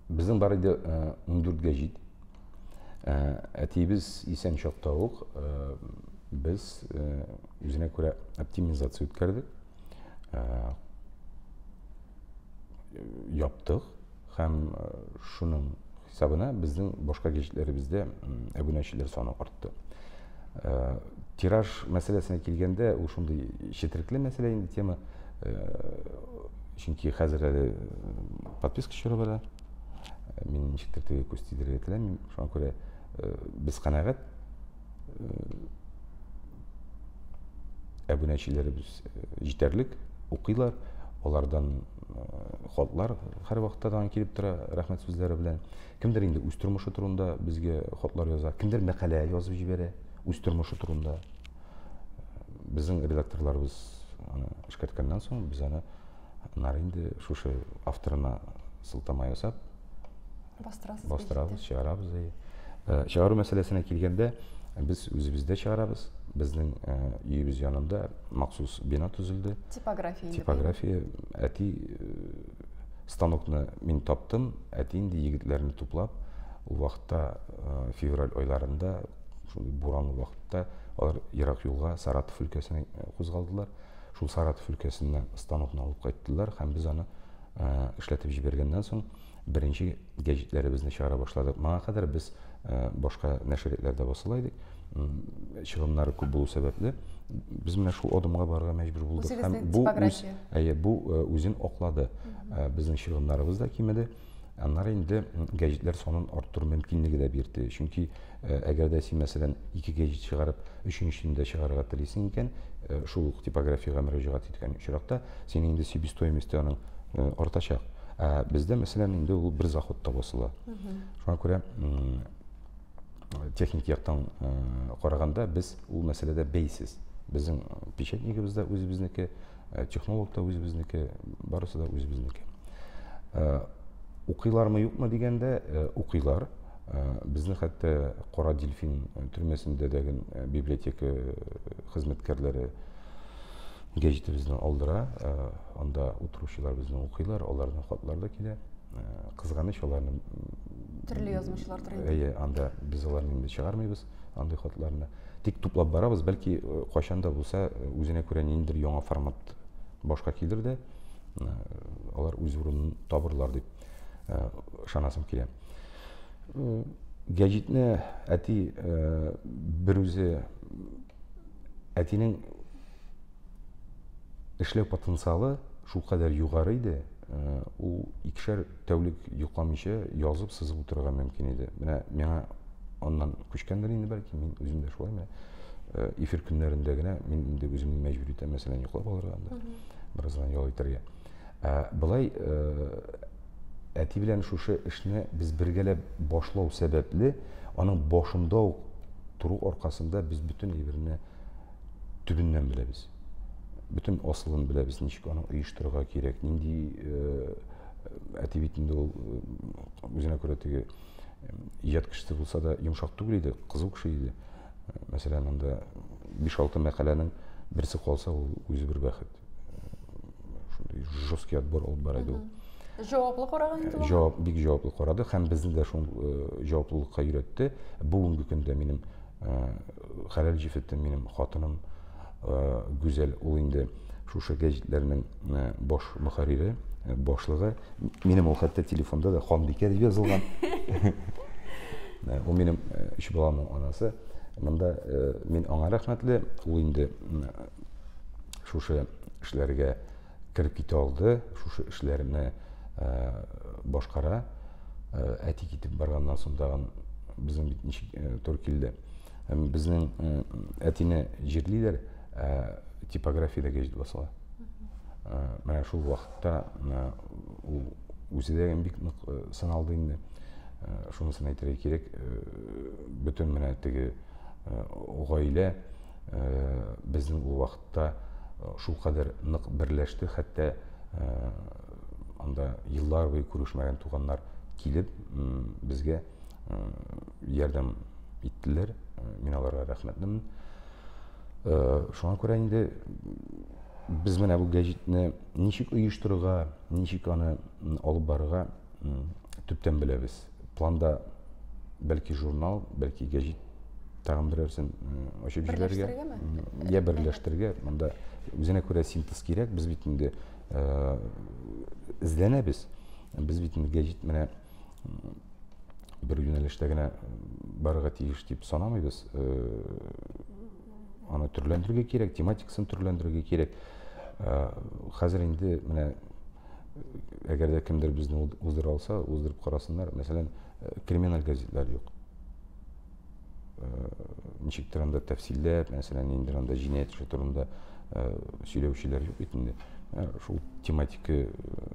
Безнең бар иде 14 гәҗит. Әтиебез исән чакта ук без үзенә күрә оптимизация үткәрдек. Яптык һәм шуның хисабына безнең башка гәҗитләребездә әбүнәчеләр саны артты. Тираж мәсьәләсенә килгәндә, ул шундый четерекле мәсьәлә инде тема. Чөнки хәзер әле подписка чоры бара. Мин ничектер теге күз тидерергә теләмим. Шуңа күрә без канәгать. Әбүнәчеләребез җитәрлек, укыйлар. Алардан хатлар һәрвакытта да килеп тора, рәхмәт сүзләре белән. Кемдер инде үз тормышы турында безгә хатлар яза, кемдер мәкалә язып җибәрә үз тормышы турында. Безнең редакторларыбыз аны эшкәрткәннән соң, без аны аннары инде шушы авторына сылтама ясап бастырасыз, бастырабыз, чыгарабыз. Чыгару мәсьәләсенә килгәндә, без үзебездә чыгарабыз. Безнең өебез янында махсус бина төзелде. Типография. Типография. Әти станокны мин таптым, әти инде егетләрне туплап, ул вакытта февраль айларында, шундый буранлы вакытта алар ерак юлга Саратов өлкәсенә кузгалдылар. Шул Саратов өлкәсеннән станокны алып кайттылар һәм без аны эшләтеп җибәргәннән соң беренче гәҗитләребезне чыгара башладык. Моңа кадәр без башка нәшриятләрдә басыла идек. Чыгымнары күп булу сәбәпле, без менә шул адымга барырга мәҗбүр булдык. Һәм бу үз, әйе, бу үзен аклады. Безнең чыгымнарыбыз да кимеде. Аннары инде гәҗитләр санын арттыру мөмкинлеге дә бирде. Чөнки әгәр дә син, мәсәлән, ике гәҗит чыгарып, өченчесен дә чыгарырга телисең икән, шул ук типографиягә мөрәҗәгать иткән очракта, синең инде себестоимости аның артачак. Ә бездә, мәсәлән, инде ул бер заходта басыла. Шуңа күрә техник яктан караганда без ул мәсьәләдә бәйсез. Безнең печатнигыбыз да үзебезнеке, технолог та үзебезнеке, барысы да үзебезнеке. Укыйлармы юкмы дигәндә, укыйлар. Безне хәтта Кара дельфин төрмәсендә дә библиотека хезмәткәрләре гәҗитебезне алдыра. Анда утыручылар безне укыйлар, аларның хатлары да килә. Кызганыч, аларны төрле язмышлар тора инде. Әйе, анда без аларны инде чыгармыйбыз, андый хатларны. Тик туплап барабыз, бәлки кайчан да булса үзенә күрә ниндидер яңа формат башка килер дә. Алар үз урынын табырлар дип ышанасым килә. Гәҗитне әти берүзе әтинең эшләү потенциалы шулкадәр югары иде, ул икешәр тәүлек йокламыйча язып, сызып утырырга мөмкин иде. Менә миңа аннан күчкәндер инде бәлки, мин үзем дә шулай менә эфир көннәрендә генә мин инде үземне мәҗбүр итәм, мәсәлән, йоклап алырга анда, бераздан ял итәргә. Ә былай әти белән шушы эшне без бергәләп башлау сәбәпле, аның башында ук тору аркасында без бөтен әйберне төбеннән беләбез. Бөтен асылын беләбез, ничек аны оештырырга кирәк, нинди әти бит инде ул үзенә күрә теге иҗат кешесе булса да йомшак түгел иде, кызу кеше иде. Мәсәлән, анда 5-6 мәкаләнең берсе калса, ул үзе бер бәхет. Шундый жесткий отбор алып бара иде ул. Җаваплы караган инде ул. Җавап, бик җаваплы карады һәм безне дә шул җаваплылыкка өйрәтте. Бүгенге көндә минем хәләл җефетем, минем хатыным Гүзәл, ул инде шушы гәҗитләрнең баш мөхәррире, башлыгы. Минем ул хәтта телефонда да Ханбикә дип язылган. Ул минем өч баламның анасы. Монда мин аңа рәхмәтле. Ул инде шушы эшләргә кереп китә алды, шушы эшләрне башкара. Әти китеп барганнан соң тагын безнең бит ничек туры килде. Безнең әтине җирлиләр, типографиядә гәҗит басыла. Менә шул вакытта ул үзе дә бик нык сыналды инде. Шунысын әйтергә кирәк, бөтен менә теге гаилә безнең ул вакытта шулкадәр нык берләште, хәтта анда еллар буе күрешмәгән туганнар килеп безгә ярдәм иттеләр. Мин аларга рәхмәтлемен. Шуңа күрә инде без менә бу гәҗитне ничек оештырырга, ничек аны алып барырга төптән беләбез. Планда бәлки журнал, бәлки гәҗит тагын берәрсен ачып җибәрергә. Я берләштерергә. Монда үзенә күрә синтез кирәк. Без бит инде эзләнәбез. Без бит инде гәҗит менә бер юнәлештә генә барырга тиеш дип санамыйбыз. Аны төрләндерергә кирәк, тематикасын төрләндерергә кирәк. Хәзер инде менә әгәр дә кемдер безне уздыра алса, уздырып карасыннар. Мәсәлән, криминаль газетлар юк. Ничектер анда тәфсилләп, мәсәлән, ниндидер анда җинаять эше турында сөйләүчеләр юк бит инде. Шул тематика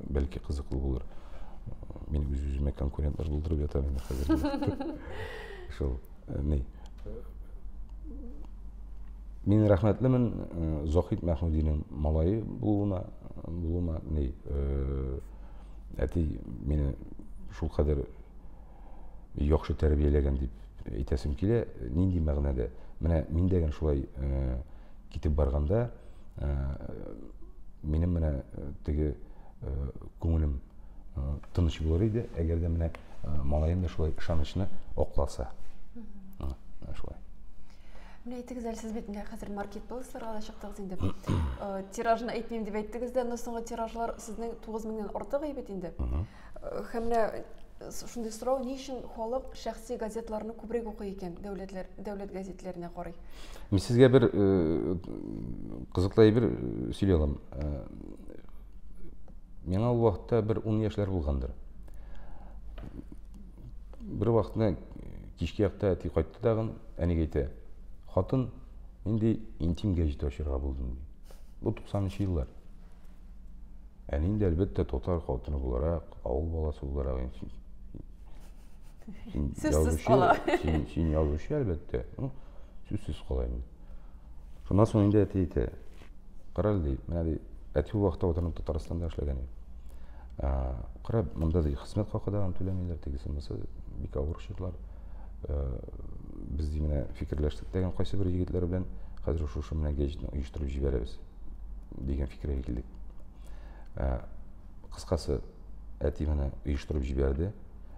бәлки кызыклы булыр. Мин үз-үземә конкурентлар булдырып ятам инде хәзер. Шул ни. Мин рәхмәтлемен Захид Мәхмүдинең малае булуына, булуыма ни, әти мине шулкадәр яхшы тәрбияләгән дип әйтәсем килә. Нинди мәгънәдә? Менә мин дә шулай китеп барганда, минем менә теге күңелем тыныч булыр иде, әгәр дә менә малаем да шулай ышанычны акласа. Менә шулай. Менә әйтегез әле, сез бит менә хәзер маркетплейсларга да чыктыгыз инде. Тиражны әйтмим дип әйттегез дә, но соңгы тиражлар сезнең 9000-нән артык бит инде. Һәм менә шундый сорау, ни өчен халык шәхси газетларны күбрәк укый икән, дәүләтләр, дәүләт газетләренә карый? Мин сезгә бер кызыклы әйбер сөйли алам. Миңа ул вакытта бер 10 яшьләр булгандыр. Бер вакытны кичке якта әти кайтты тагын, әнигә әйтә: "Хатын, нинди интим гәҗит ачырга булдым", ди. Бу 90 еллар. Әни инде, әлбәттә, татар хатыны буларак, авыл баласы буларак, син сүзсез кала. Син, син язучы, әлбәттә. Ну, сүзсез кала инде. Шуннан соң инде әти әйтә: "Кара әле, ди, менә, ди, әти ул вакытта ватаным Татарстанда эшләгән иде. Кара, монда, ди, хезмәт хакы да түләмиләр, тегесе монысы, бик авыр чорлар. Без, ди, менә фикерләштек дигән кайсы бер егетләр белән, хәзер шушы менә гәҗитне оештырып җибәрәбез дигән фикергә килдек. Кыскасы, әти менә оештырып җибәрде.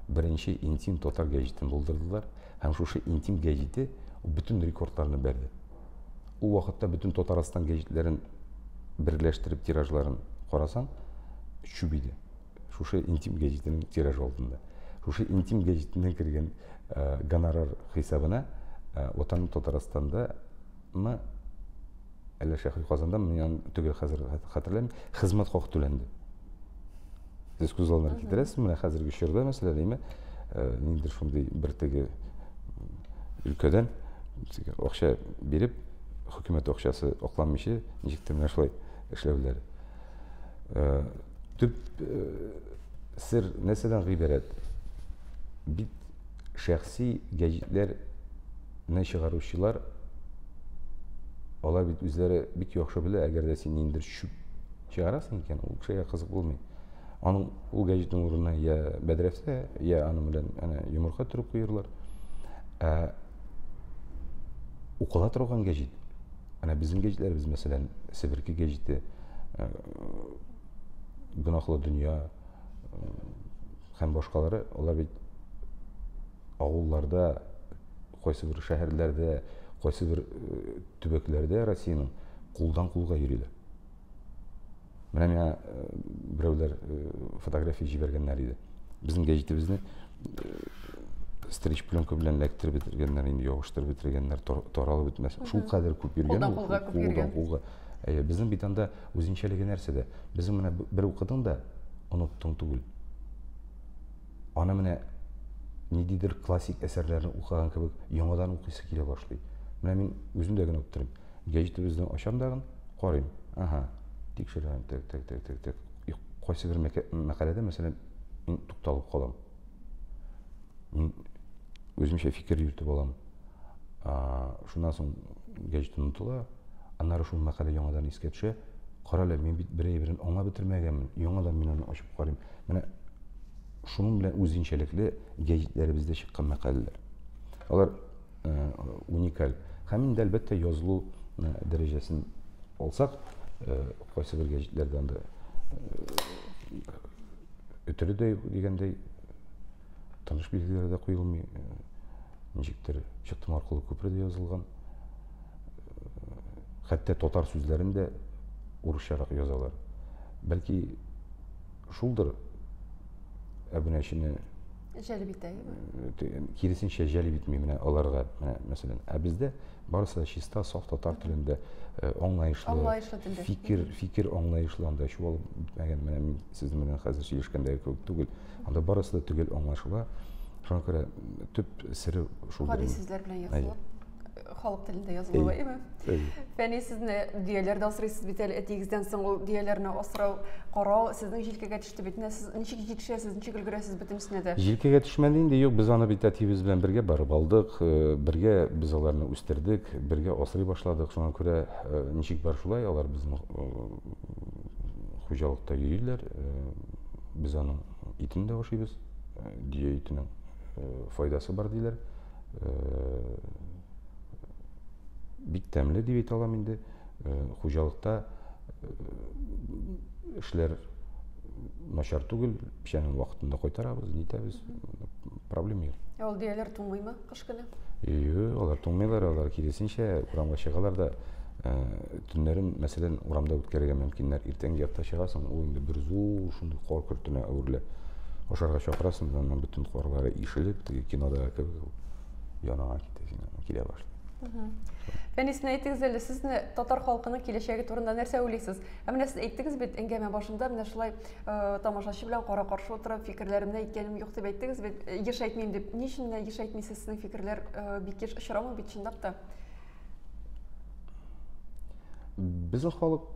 Беренче интим татар гәҗитен булдырдылар һәм шушы интим гәҗите бөтен рекордларны бәрде. Ул вакытта бөтен Татарстан гәҗитләрен берләштереп тиражларын карасаң, Чүп иде. Шушы интим гәҗитенең тиражы алдында. Шушы интим гәҗитеннән кергән гонорар хисабына Ватаным Татарстанда мы әллә Шәһри Казанда, мин аны төгәл хәзер хәтерләмим, хезмәт хакы түләнде. Сез күз алдына китерәсез, менә хәзерге чорда, мәсәлән, әйме, ниндидер шундый бер теге өлкәдән акча биреп, хөкүмәт акчасы акланмыйча, ничек тә менә шулай эшләүләре. Төп сер нәрсәдән гыйбарәт? Бит шәхси гәҗитләрне чыгаручылар алар бит үзләре бик яхшы белә, әгәр дә син ниндидер чүп чыгарасың икән, ул кешегә кызык булмый. Аның ул гәҗитнең урынына я бәдрәфтә, я аның белән әнә йомырка төреп куерлар. Ә укыла торган гәҗит, әнә безнең гәҗитләребез, мәсәлән, Себерке гәҗите, Гөнаһлы дөнья һәм башкалары, алар бит авылларда, кайсы бер шәһәрләрдә, кайсы бер төбәкләрдә Россиянең кулдан кулга йөриләр. Менә миңа берәүләр фотография җибәргәннәр иде. Безнең гәҗитебезне стрич пленка белән эләктереп бетергәннәр, инде ябыштырып бетергәннәр, таралып бетмәс. Шул кадәр күп йөргән ул, кулдан кулга. Әйе, безнең бит анда үзенчәлеге нәрсәдә? Безнең менә бер укыдың да, оныттың түгел. Аны менә ниндидер классик әсәрләрне укыган кебек яңадан укыйсы килә башлый. Менә мин үзем дә генә утырыйм. Гәҗитебезне ачам дагын, карыйм. Ага, тикшерәм, так, так, так, так, так. Кайсы бер мәкаләдә, мәсәлән, мин тукталып калам. Мин үземчә фикер йөртеп алам. Шуннан соң гәҗит онытыла. Аннары шул мәкалә яңадан искә төшә. Кара әле, мин бит бер әйберен аңлап бетермәгәнмен. Яңадан мин аны ачып карыйм. Менә шуның белән үзенчәлекле гәҗитләребездә чыккан мәкаләләр. Алар уникаль. Һәм инде, әлбәттә, язылу дәрәҗәсен алсак, кайсы бер гәҗитләрдә анда өтере дә юк дигәндәй, таныш билгеләре дә куелмый. Ничектер чыктым аркылы күпер дә язылган. Хәтта татар сүзләрен дә урысчарак язалар. Бәлки шулдыр әбүнәчене җәлеп итә. Киресенчә җәлеп итми менә аларга, менә мәсәлән. Ә бездә барысы да чиста, саф татар телендә, аңлаешлы. Аңлаешлы телдә. Фикер, фикер аңлаешлы анда чуалып бетмәгән. Менә мин сезнең белән хәзер сөйләшкәндәге кебек түгел. Анда барысы да төгәл аңлашыла. Шуңа күрә төп сере шул. Гади сүзләр белән язылып, халык телендә язылуы, әйме? Фәни, сезне дөяләр дә асрыйсыз бит әле, әтиегездән соң ул дөяләрне асрау, карау сезнең җилкәгә төште бит. Менә сез ничек җитешәсез, ничек өлгерәсез бөтенесенә дә? Җилкәгә төшмәде инде, юк, без аны бит әтиебез белән бергә барып алдык, бергә без аларны үстердек, бергә асрый башладык. Шуңа күрә ничек бар шулай, алар безнең хуҗалыкта йөриләр. Без аның итен дә ашыйбыз. Дөя итенең файдасы бар диләр. Бик тәмле дип әйтә алам инде. Хуҗалыкта эшләр начар түгел, печәнен вакытында кайтарабыз, нитәбез, проблема юк. Ә ул дөяләр туңмыймы кыш көне? Юк, алар туңмыйлар, алар киресенчә урамга чыгалар да, төннәрен, мәсәлән, урамда үткәрергә мөмкиннәр. Иртәнге якта чыгасың, ул инде бер зур шундый кар көртенә әверелә. Ашарга чакырасың, аннан бөтен карлары ишелеп, теге кинодагы кебек ул яныңа китә, син килә башлый. Фәнис, менә әйтегез әле, сез менә татар халкының киләчәге турында нәрсә уйлыйсыз? Ә менә сез әйттегез бит әңгәмә башында, менә шулай тамашачы белән кара-каршы утырып фикерләремне әйткәнем юк дип әйттегез бит, еш әйтмим дип. Ни өчен менә еш әйтмисез, сезнең фикерләр бик еш очрамый бит чынлап та? Безнең халык,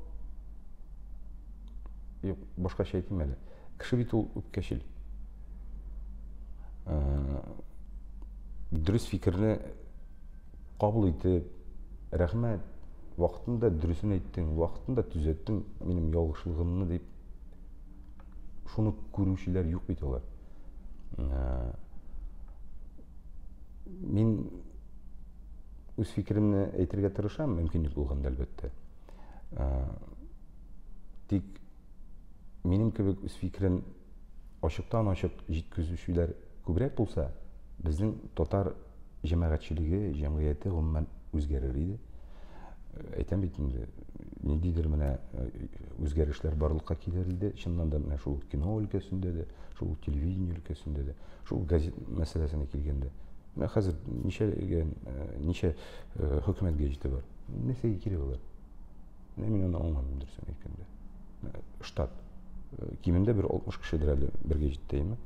юк, башкача әйтим әле. Кеше бит ул үпкәчел. Дөрес фикерне кабул итеп, рәхмәт, вакытында дөресен әйттең, вакытында төзәттең минем ялгышлыгымны дип, шуны күрүчеләр юк бит алар. Мин үз фикеремне әйтергә тырышам, мөмкинлек булганда, әлбәттә. Тик минем кебек үз фикерен ачыктан-ачык җиткезүчеләр күбрәк булса, безнең татар җәмәгатьчелеге, җәмгыяте гомумән үзгәрер иде. Әйтәм бит инде, ниндидер менә үзгәрешләр барлыкка килер иде. Чыннан да менә шул кино өлкәсендә дә, шул телевидение өлкәсендә дә, шул газет мәсьәләсенә килгәндә. Менә хәзер ничә ничә хөкүмәт гәҗите бар. Нәрсәгә кирәк алар? Менә мин аны аңламыйм, дөресен әйткәндә. Штат. Кимендә бер 60 кешедер әле бер гәҗиттә, әйме?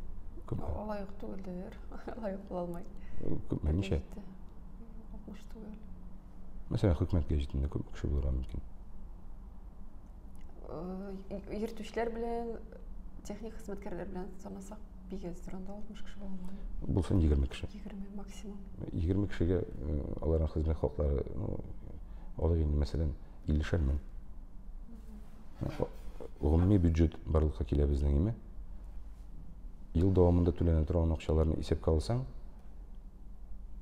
Күпме? Алай ук түгелдер. Алай ук була алмый. Күпме, ничә? 60 түгел. Мәсәлән, хөкүмәт гәҗитендә күпме кеше булырга мөмкин? Йөртүчеләр белән, техник хезмәткәрләр белән санасак, бик әздер анда 60 кеше була алмый. Булсын 20 кеше. 20 максимум. 20 кешегә аларның хезмәт хаклары, ну, алай инде, мәсәлән, 50 мең. Гомуми бюджет барлыкка килә безнең, име? Ел дәвамында түләнә торган акчаларны исәпкә алсаң,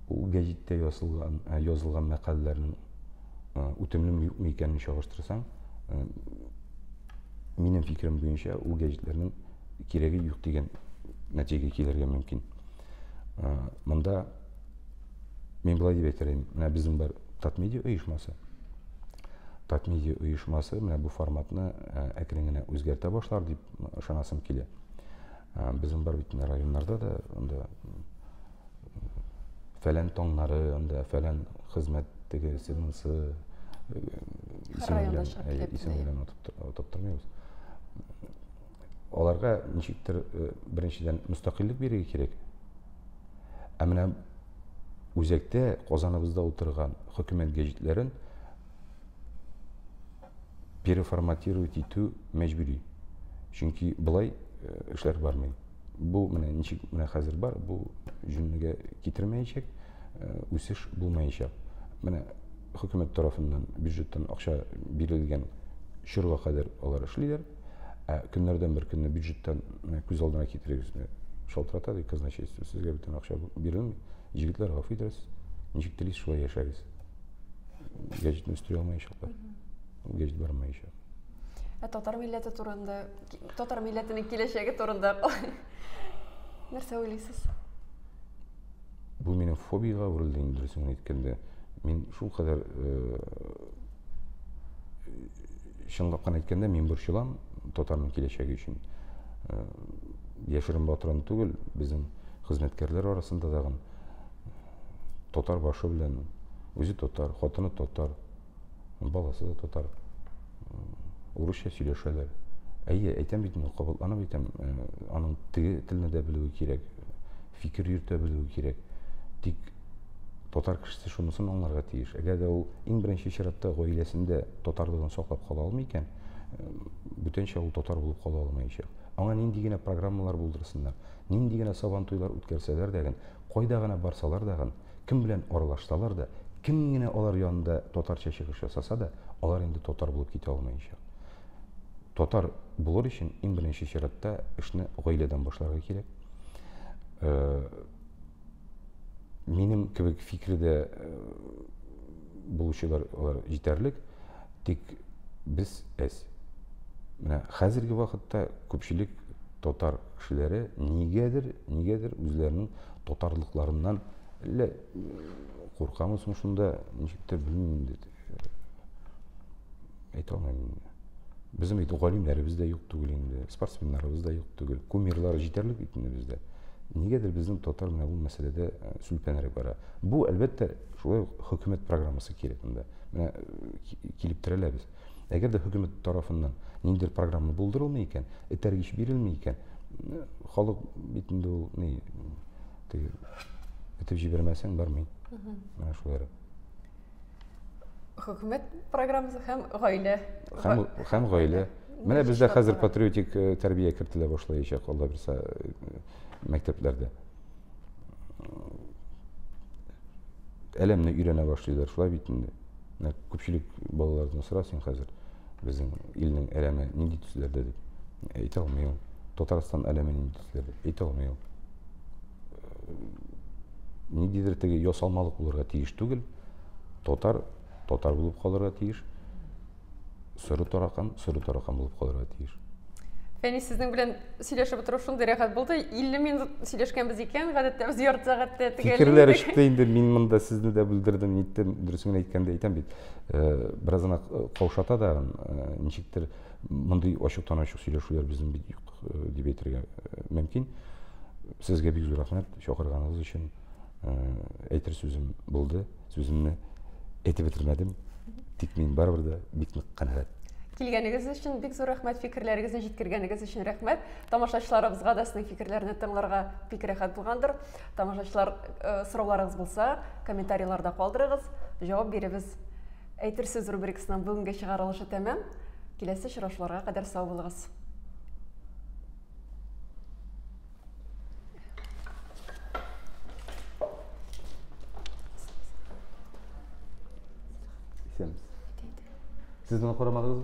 ул гәҗиттә язылган, язылган мәкаләләрнең үтемлеме юкмы икәнен чагыштырсаң, минем фикерем буенча, ул гәҗитләрнең кирәге юк дигән нәтиҗәгә килергә мөмкин. Монда мин болай дип әйтер идем, менә безнең бар Татмедиа оешмасы. Татмедиа оешмасы менә бу форматны әкрен генә үзгәртә башлар дип ышанасым килә. Безнең бар бит районнарда да анда фәлән таңнары, анда фәлән хезмәт теге сенсы исеме белән атап тормыйбыз. Аларга ничектер беренчедән мөстәкыйльлек бирергә кирәк. Ә менә үзәктә Казаныбызда утырган хөкүмәт гәҗитләрен переформатировать итү мәҗбүри. Чөнки былай эшләр бармый. Бу менә ничек менә хәзер бар, бу җүнлегә китермәячәк, үсеш булмаячак. Менә хөкүмәт тарафыннан бюджеттан акча бирелгән чорга кадәр алар эшлиләр. Ә көннәрдән бер көнне бюджеттан менә күз алдына китерегез, шалтырата ди казначейство, сезгә бөтен акча бирелми. Егетләр, гафу итәрсез, ничек телисез, шулай яшәгез. Гәҗитне үстерә алмаячаклар. Гәҗит бармаячак. Ә татар милләте турында, татар милләтенең киләчәге турында нәрсә уйлыйсыз? Бу минем фобияга әверелде инде, дөресен әйткәндә. Мин шул кадәр чынлап кына әйткәндә, мин борчылам татарның киләчәге өчен. Яшерен батырын түгел, безнең хезмәткәрләр арасында тагын татар башы белән, үзе татар, хатыны татар, баласы да татар, урысча сөйләшәләр. Әйе, әйтәм бит инде, кабатланып әйтәм, аның теге телне дә белүе кирәк, фикер йөртә белүе кирәк. Тик татар кешесе шунысын аңларга тиеш. Әгәр дә ул иң беренче чиратта гаиләсендә татарлыгын саклап кала алмый икән, бүтәнчә ул татар булып кала алмаячак. Аңа нинди генә программалар булдырсыннар, нинди генә сабантуйлар үткәрсәләр дә, кайда гына барсалар да, кем белән аралашсалар да, кем генә алар янында татарча чыгыш ясаса да, алар инде татар булып китә алмаячак. Татар булыр өчен иң беренче чиратта эшне гаиләдән башларга кирәк. Минем кебек фикердә булучылар алар җитәрлек, тик без әз. Менә хәзерге вакытта күпчелек татар кешеләре нигәдер, нигәдер үзләренең татарлыкларыннан әллә куркамы соң шунда, ничектер белмим инде. Әйтә алмыйм инде. Безнең бит галимнәребез дә юк түгел инде, спортсменнарыбыз да юк түгел, кумирлар җитәрлек бит инде бездә. Нигәдер безнең татар менә бу мәсьәләдә сүлпәнрәк бара. Бу, әлбәттә, шулай ук хөкүмәт программасы кирәк монда. Менә килеп терәләбез. Әгәр дә хөкүмәт тарафыннан ниндидер программа булдырылмый икән, этәргеч бирелми икән, халык бит инде ул ни, теге этеп җибәрмәсәң бармый. Менә шулайрак. Хөкүмәт программасы һәм гаилә. Һәм гаилә. Менә бездә хәзер патриотик тәрбия кертелә башлаячак, Алла бирсә, мәктәпләрдә. Әләмне өйрәнә башлыйлар, шулай бит инде. Менә күпчелек балалардан сора син хәзер, безнең илнең әләме нинди төсләрдә дип. Әйтә алмый ул. Татарстан әләме нинди төсләрдә? Әйтә алмый ул. Ниндидер теге ясалмалык булырга тиеш түгел. Татар, татар булып калырга тиеш. Соры таракан, соры таракан булып калырга тиеш. Фәнис, сезнең белән сөйләшеп утыру шундый рәхәт булды. 50 минут сөйләшкәнбез икән, гадәттә без ярты сәгатьтә төгәллибез. Фикерләр чыкты инде, мин монда сезне дә бүлдердем, ниттем, дөресен генә әйткәндә әйтәм бит. Бераз гына каушата да, ничектер мондый ачыктан-ачык сөйләшүләр безнең бит юк дип әйтергә мөмкин. Сезгә бик зур рәхмәт чакырганыгыз өчен. Әйтер сүзем булды, сүземне әйтеп бетермәдем. Тик мин барыбер дә бик нык канәгать. Килгәнегез өчен бик зур рәхмәт, фикерләрегезне җиткергәнегез өчен рәхмәт. Тамашачыларыбызга да сезнең фикерләрне тыңларга бик рәхәт булгандыр. Тамашачылар, сорауларыгыз булса, комментарийларда калдырыгыз, җавап биребез. Әйтер сүз рубрикасының бүгенге чыгарылышы тәмам. Киләсе очрашуларга кадәр сау булыгыз. Исәнмесез. Сез моны карамадыгызмы?